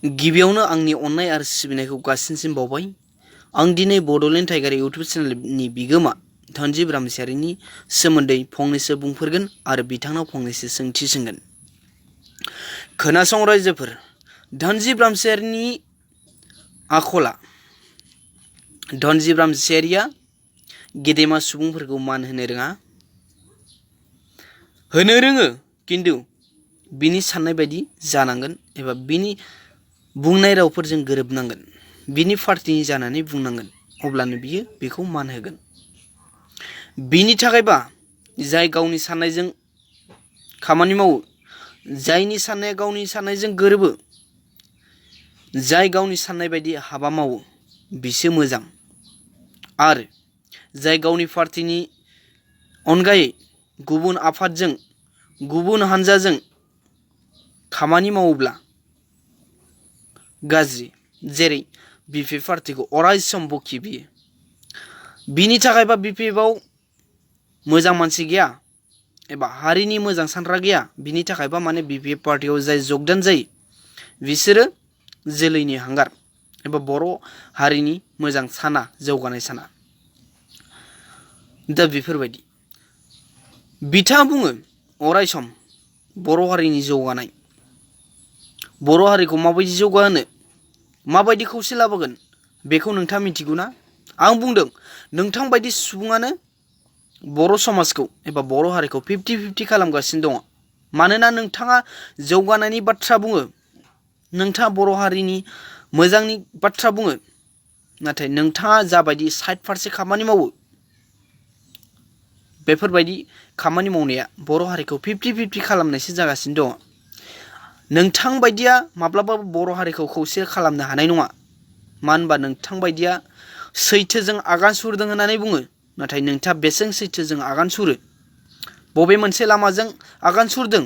गिबियावनो आंनि अननाय आरो सिबिनायखौ गासिनसिम बावबाय। आं दिनै बड'लेण्ड टाइगार इउटुब चेनेलनि बिगोमा धनजिब रामसियारिनि सोमोन्दै फंनैसो बुंफोरगोन आरो बिथांनाव फंनैसो सोंथि सोंगोन। खोनासं रायजोफोर, धनजिब रामसियारिनि आखला धनजिब रामसियारिया गेदेमा सुबुंफोरखौ मान होनो रोङा। होनो रोङो, खिन्थु बिनि साननाय बायदि जानांगोन एबा बिनि बुंनाय रावफोरजों गोरोबनांगोन। बिनि पार्टिनि जानानै बुंनांगोन, अब्लानो बियो बेखौ मान होगोन। बिनि थाखायबा जाय गावनि साननायजों खामानि मावो, जायनि साननाया गावनि साननायजों गोरोबो, जाय गावनि साननाय बायदि हाबा मावो, बिसो मोजां। आरो जाय गावनि पार्टिनि अनगायै गुबुन आफादजों गुबुन हानजाजों खामानि मावोब्ला गाज्रि, जेरै बिपिएफ पार्टिखौ अराय सम बखि बियो। बिनि थाखायबा बिपिएफआव मोजां मानसि गैया एबा हारिनि मोजां सानग्रा गैया। बिनि थाखायबा माने बिपिएफ पार्टियाव जाय जगदान जायो, बिसोरो जोलैनि हांगार एबा बर' हारिनि मोजां साना, जौगानाय साना। दा बेफोरबायदि बिथाङा बुङो अराय सम बर' हारिनि जौगानाय, बर' हारिखौ माबायदि जौगाहोनो, माबायदि खौसे लाबोगोन, बेखौ नोंथाङा मिथिगौ ना? आं बुंदों नोंथां बायदि सुबुङानो बर' समाजखौ एबा बर' हारिखौ 50-50 खालामगासिनो दङ। मानोना नोंथाङा जौगानायनि बाथ्रा बुङो, नोंथाङा बर' हारिनि मोजांनि बाथ्रा बुङो, नाथाय नोंथाङा जाबायदि साइड फारसे खामानि मावो, बेफोरबायदि खामानि मावनाया बर' हारिखौ 50-50 खालामनायसो जागासिनो दङ। नोंथां बायदिया माब्लाबाबो बर' हारिखौ खौसे खालामनो हानाय नङा। मानो होनबा नोंथां बायदिया सैथोजों आगान सुरदों होननानै बुङो, नाथाय नोंथाङा बेसेबां सैथोजों आगान सुरो, बबे मोनसे लामाजों आगान सुरदों,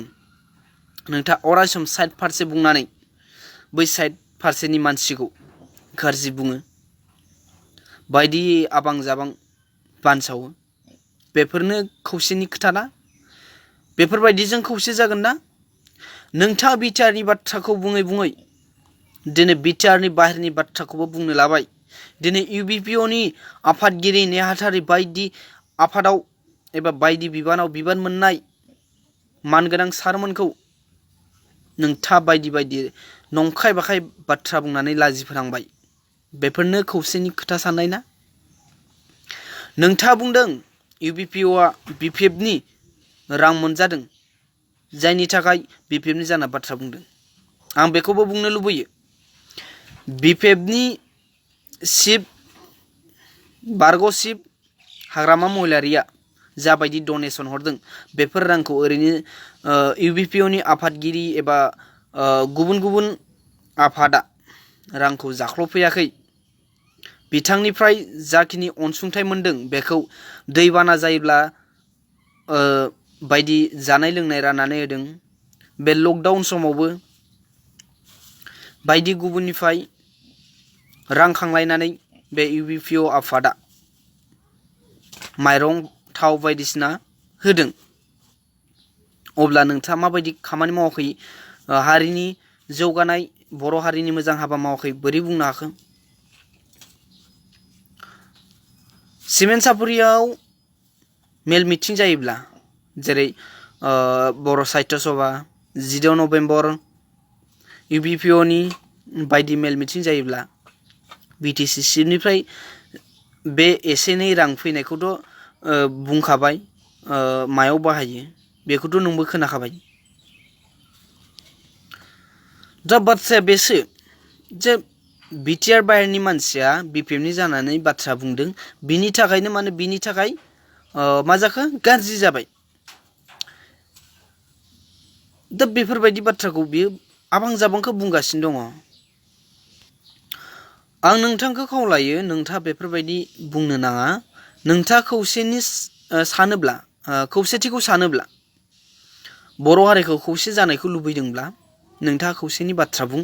नोंथाङा अराय सम साइड फारसे बुंनानै बै साइड फारसेनि मानसिखौ गाज्रि बुङो, बायदि आबां जाबां बानसावो। बेफोरनो खौसेनि खोथा ना? बेफोरबायदिजों खौसे जागोन ना? नोंथाङा बिटिआरनि बाथ्राखौ बुङै बुङै दिनै बिटिआरनि बाहेरनि बाथ्राखौबो बुंनो लाबाय। दिनै इउबिपिअनि आफादगिरि नेहाथारि बायदि आफादाव एबा बायदि बिबानाव बिबान मोननाय मानगोनां सारमोनखौ नोंथाङा बायदि बायदि नंखाय बाखाय बाथ्रा बुंनानै लाजिफोनांबाय। बेफोरनो खौसेनि खोथा साननाय ना? नोंथाङा बुंदों इउबिपिअआ बिपिएफनि रां मोनजादों, जायनि थाखाय बिपिएफनि जाना बाथ्रा बुंदों। आं बेखौबो बुंनो लुबैयो, बिपिएफनि चिफ बारग' चिफ हाग्रामा महिलारिया जाबायदि डनेसन हरदों, बेफोर रांखौ ओरैनो इउबिपिअनि आफादगिरि एबा गुबुन गुबुन आफादा रांखौ जाख्ल'फैयाखै। बिथांनिफ्राय जाखिनि अनसुंथाइ मोनदों, बेखौ दैबाना जायोब्ला बायदि जानाय लोंनाय राननानै होदों। बे लकडाउन समावबो बायदि गुबुननिफ्राय रां खांलायनानै बे इउबिपिअ आफादा माइरं, थाव बायदिसिना होदों। अब्ला नोंथाङा माबायदि खामानि मावाखै, हारिनि जौगानाय, बर' हारिनि मोजां हाबा मावाखै, बोरै बुंनो हाखो? सिमेन्ट सापरियाव मेल मिटिं जायोब्ला, जेरै बर' साहित्य सभा, 14 नभेम्बर इउबिपिअनि बायदि मेल मिटिं जायोब्ला बिटिसि चिफनिफ्राय बे एसे एनै रां फैनायखौथ' बुंखाबाय, मायाव बाहायो बेखौथ' नोंबो खोनाखाबाय। दा बाथ्राया बेसो जे बिटिआर बाहेरनि मानसिया बिपिएफनि जानानै बाथ्रा बुंदों, बिनि थाखायनो माने बिनि थाखाय मा जाखो, गाज्रि जाबाय। दा बेफोरबायदि बाथ्राखौ बियो आबां जाबांखौ बुंगासिनो दङ। आं नोंथांखौ खावलायो, नोंथाङा बेफोरबायदि बुंनो नाङा। नोंथाङा खौसेनि सानोब्ला, खौसेथिखौ सानोब्ला, बर' हारिखौ खौसे जानायखौ लुबैदोंब्ला नोंथाङा खौसेनि बाथ्रा बुं।